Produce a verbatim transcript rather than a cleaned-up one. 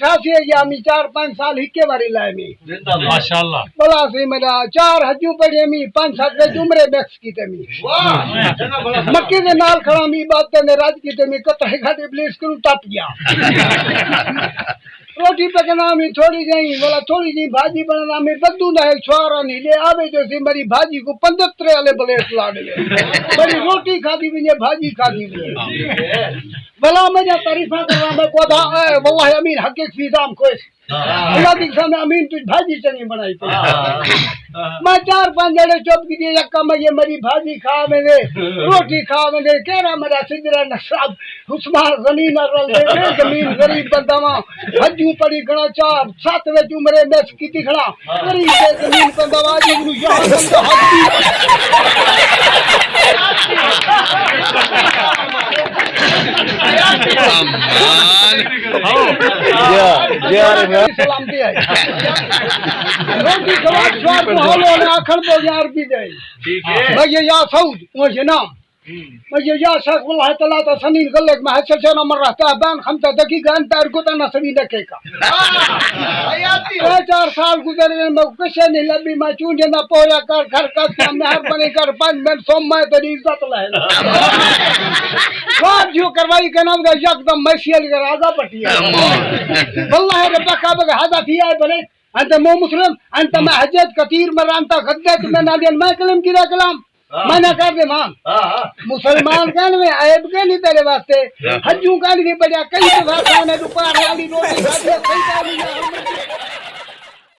اٹھاسی ہے یا می چار پانچ سال ہکے واری لائے می۔ ماشاءاللہ۔ بلا سی میرا چار حجوں پڑھے می، پانچ سات وچ عمرے مکس کیتے می۔ مکے دے نال کھڑا می، عبادتیں دے راج کیتے می، کتھے گھٹ ابلیس کنوں ٹپ گیا۔ روٹی پکنا می تھوڑی جئی، بلا تھوڑی جئی بھاجی بننا می، بدوں دا ہک چھوارا نہیں لے آوے جو سی میری بھاجی کو پندترے والے بلیٹ لا ڈے۔ میری روٹی کھادی ونجے، بھاجی کھادی ونجے۔ بلا میں جا تعریفاں کرنا میں کو ادا، اے واللہ امین حق فیضام کوئی۔ اللہ دی قسم امین، تجھ بھاجی چنگی بنائی پئی۔ میں چار پانچ جڑے چپ کی دیے، یک کم یہ میری بھاجی کھا ویندے، روٹی کھا ویندے، کہڑا میرا سجرا نصاب عثمان غنی نہ رل دے، میں زمین غریب بندہ واں، حجوں پڑھی گھنا چار، ست وچ عمرے مس کیتی کھڑا، غریب دے زمین بندہ واں، جی نو یہاں بندہ حق دی۔ امان۔ جی، جی، عارف ہے۔ سلامتی ہے۔ روٹی سواد سواد کو حال ہونے آکھن کو یار بھی دے۔ ٹھیک ہے۔ بھائی، یا سعود، وہ یہ نام۔ بھائی، یا شیخ واللہ تعالیٰ تا سنین غلق میں حشر سے نمبر رہتا ہے، بین خمسہ دقیقہ انتر کو تنا سبھی دقیقہ۔ ترے چار سال گزر گئے، میں کسے نہیں لبی، میں چون جندا پورا کر، گھر کا کام، مہربانی کر، پنج منٹ سو میں تیری عزت لے۔ خواب جو کروائی کنا، یکدم میں سیل کر آگا پٹیا۔ واللہ رب کا بگ ہذا فی آئے بلے، انت مو مسلم، انت میں حجت کثیر مرانتا غدت میں نادین، میں کلم کی کلام۔ میں نہ کر دے مان۔ مسلمان کہن میں عیب کے نہیں تیرے واسطے۔ حجوں کا نہیں بڑا کئی دفعہ کھانے دوپہر والی روٹی کھاتی ہے، صحیح کہہ نہیں ہے۔